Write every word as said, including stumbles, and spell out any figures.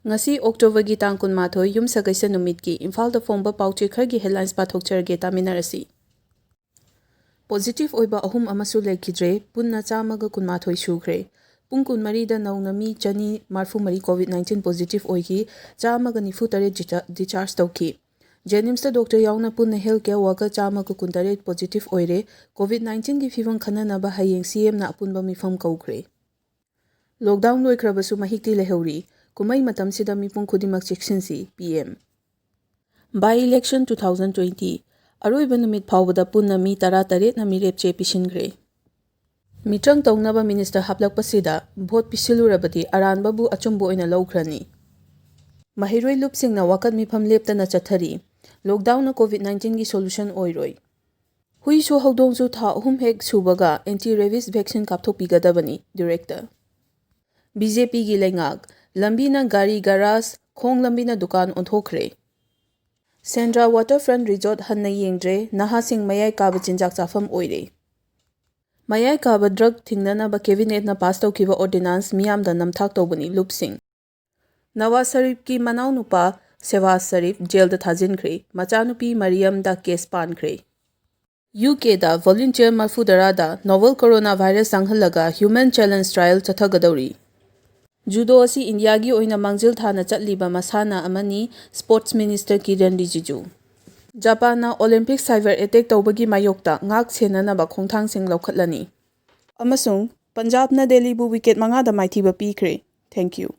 ꯉꯁꯤ ꯑꯣꯛꯇꯣꯕꯔꯒꯤ ꯇꯥꯡ ꯀꯨꯟꯃꯥꯊꯣꯏ, ꯌꯨꯝꯁꯀꯩꯁ ꯅꯨꯃꯤꯠꯀꯤ ꯏꯝꯐꯥꯜꯗ ꯐꯣꯡꯕ ꯄꯥꯎꯆꯦ ꯈꯔꯒꯤ headlines ꯄꯥꯊꯣꯛꯆꯔꯒꯦ, ꯇꯥꯃꯤꯟꯅꯔꯁꯤ꯫ ꯄꯣꯖꯤꯇꯤꯚ ꯑꯣꯏꯕ ꯑꯍꯨꯝ ꯑꯃꯁꯨ ꯂꯩꯈꯤꯗ꯭ꯔꯦ, ꯄꯨꯟꯅ ꯆꯥꯝꯃꯒ ꯀꯨꯟꯃꯥꯊꯣꯏ ꯁꯨꯈ꯭ꯔꯦ꯫ ꯄꯨꯡ ꯀꯨꯟꯃꯔꯤꯗ ꯅꯧꯅ ꯃꯤ ꯆꯅꯤ ꯃꯔꯐꯨ ꯃꯔꯤ COVID nineteen ꯄꯣꯖꯤꯇꯤꯚ ꯑꯣꯏꯈꯤ, ꯆꯥꯝꯃꯒ ꯅꯤꯐꯨ ꯇꯔꯦꯠ ꯗꯤꯆꯥ-, ꯗꯤꯆꯥꯔꯖ ꯇꯧꯈꯤ꯫ ꯖꯦꯅꯤꯝꯁꯇ ꯗꯣꯛꯇꯔ ꯌꯥꯎꯅ ꯄꯨꯟꯅ ꯍꯦꯜꯊ ꯀꯦꯌꯔ ꯋꯥꯀꯔ ꯆꯥꯝꯃꯒ ꯀꯨꯟꯇꯔꯦꯠ ꯄꯣꯖꯤꯇꯤꯚ ꯑꯣꯏꯔꯦ꯫ COVID nineteenꯒꯤ ꯐꯤꯕꯝ ꯈꯟꯅꯅꯕ ꯍꯌꯦꯡ ꯁꯤꯑꯦꯝꯅ ꯑꯄꯨꯟꯕ ꯃꯤꯐꯝ ꯀꯧꯈ꯭ꯔꯦ꯫ ꯂꯣꯛꯗꯥꯎꯟ ꯂꯣꯏꯈ꯭ꯔꯕꯁꯨ ꯃꯍꯤꯛꯇꯤ ꯂꯩꯍꯧꯔꯤ꯫ ꯀꯨꯝꯍꯩ ꯃꯇꯝꯁꯤꯗ ꯃꯤꯄꯨꯝ ꯈꯨꯗꯤꯡꯃꯛ ꯆꯦꯛꯁꯤꯟꯁꯤ, P M. By election two thousand twenty, ꯑꯔꯣꯏꯕ ꯅꯨꯃꯤꯠ ꯐꯥꯎꯕꯗ ꯄꯨꯟꯅ ꯃꯤ ꯇꯔꯥꯇꯔꯦꯠꯅ ꯃꯤꯔꯦꯞ ꯆꯦ ꯄꯤꯁꯤꯟꯈ꯭ꯔꯦ꯫ ꯃꯤꯇ꯭ꯔꯪ ꯇꯧꯅꯕ ꯃꯤꯅꯤꯁꯇꯔ ꯍꯥꯞꯂꯛꯄꯁꯤꯗ ꯚꯣꯠ ꯄꯤꯁꯤꯜꯂꯨꯔꯕꯗꯤ ꯑꯔꯥꯟꯕꯕꯨ ꯑꯆꯨꯝꯕ ꯑꯣꯏꯅ ꯂꯧꯈ꯭ꯔꯅꯤ꯫ ꯃꯍꯩꯔꯣꯏ ꯂꯨꯞꯁꯤꯡꯅ ꯋꯥꯀꯠ ꯃꯤꯐꯝ ꯂꯦꯞꯇꯅ ꯆꯠꯊꯔꯤ꯫ ꯂꯣꯛꯗꯥꯎꯟꯅ COVID nineteenꯒꯤ solution ꯑꯣꯏꯔꯣꯏ꯫ ꯍꯨꯏꯁꯨ ꯍꯧꯗꯣꯡꯁꯨ ꯊꯥ ꯑꯍꯨꯝ ꯍꯦꯛ ꯁꯨꯕꯒ anti rabies vaccine ꯀꯥꯞꯊꯣꯛꯄꯤꯒꯗꯕꯅꯤ, ꯗꯤꯔꯦꯛꯇꯔ꯫ ꯕꯤ ꯖꯦ ꯄꯤꯒꯤ ꯂꯩꯉꯥꯛ, ꯂꯝꯕꯤꯅ ꯒꯥꯔꯤ ꯒꯔꯥꯖ, ꯈꯣꯡ ꯂꯝꯕꯤꯅ ꯗꯨꯀꯥꯟ ꯑꯣꯟꯊꯣꯛꯈ꯭ꯔꯦ꯫ ꯁꯦꯟꯗ꯭ꯔꯥ ꯋꯥꯇꯔ ꯐ꯭ꯔꯟꯠ ꯔꯤꯖꯣꯔꯠ ꯍꯟꯅ ꯌꯦꯡꯗ꯭ꯔꯦ, ꯅꯍꯥꯁꯤꯡ ꯃꯌꯥꯏ ꯀꯥꯕ ꯆꯤꯟꯖꯥꯛ ꯆꯥꯐꯝ ꯑꯣꯏꯔꯦ꯫ ꯃꯌꯥꯏ ꯀꯥꯕ ꯗ꯭ꯔꯒ ꯊꯤꯡꯅꯅꯕ ꯀꯦꯕꯤꯅꯦꯠꯅ ꯄꯥꯁ ꯇꯧꯈꯤꯕ ꯑꯣꯔꯗꯤꯅꯥꯟꯁ ꯃꯤꯌꯥꯝꯗ ꯅꯝꯊꯥꯛ ꯇꯧꯕꯅꯤ, ꯂꯨꯞꯁꯤꯡ꯫ ꯅꯋꯥꯖ ꯁꯔꯤꯐꯀꯤ ꯃꯅꯥꯎꯅꯨꯄꯥ ꯁꯦꯋꯥꯖ ꯁꯔꯤꯐ ꯖꯦꯜꯗ ꯊꯥꯖꯤꯟꯈ꯭ꯔꯦ, ꯃꯆꯥꯅꯨꯄꯤ ꯃꯔꯤꯌꯝꯗ ꯀꯦꯁ ꯄꯥꯟꯈ꯭ꯔꯦ꯫ ꯌꯨ ꯀꯦꯗ ꯚꯣꯂꯨꯟꯇꯤꯌꯔ ꯃꯔꯐꯨꯇꯔꯥꯗ novel corona virus ꯆꯪꯍꯜꯂꯒ human challenge trial ꯆꯠꯊꯒꯗꯧꯔꯤ꯫ ꯖꯨꯗꯣ ꯑꯁꯤ ꯏꯟꯗꯤꯌꯥꯒꯤ ꯑꯣꯏꯅ ꯃꯥꯡꯖꯤꯜ ꯊꯥꯅ ꯆꯠꯂꯤꯕ ꯃꯁꯥꯟꯅ ꯑꯃꯅꯤ, ꯁ꯭ꯄꯣꯔꯠꯁ ꯃꯤꯅꯤꯁꯇꯔ ꯀꯤꯔꯟ ꯔꯤꯖꯤꯖꯨ꯫ ꯖꯄꯥꯟꯅ ꯑꯣꯂꯤꯝꯄꯤꯛ cyber attack ꯇꯧꯕꯒꯤ ꯃꯥꯌꯣꯛꯇ ꯉꯥꯛ ꯁꯦꯟꯅꯅꯕ ꯈꯣꯡꯊꯥꯡꯁꯤꯡ ꯂꯧꯈꯠꯂꯅꯤ꯫ ꯑꯃꯁꯨꯡ ꯄꯟꯖꯥꯕꯅ ꯗꯦꯜꯂꯤꯕꯨ ꯋꯤꯀꯦꯠ ꯃꯉꯥꯗ ꯃꯥꯏꯊꯤꯕ ꯄꯤꯈ꯭ꯔꯦ꯫ Thank you.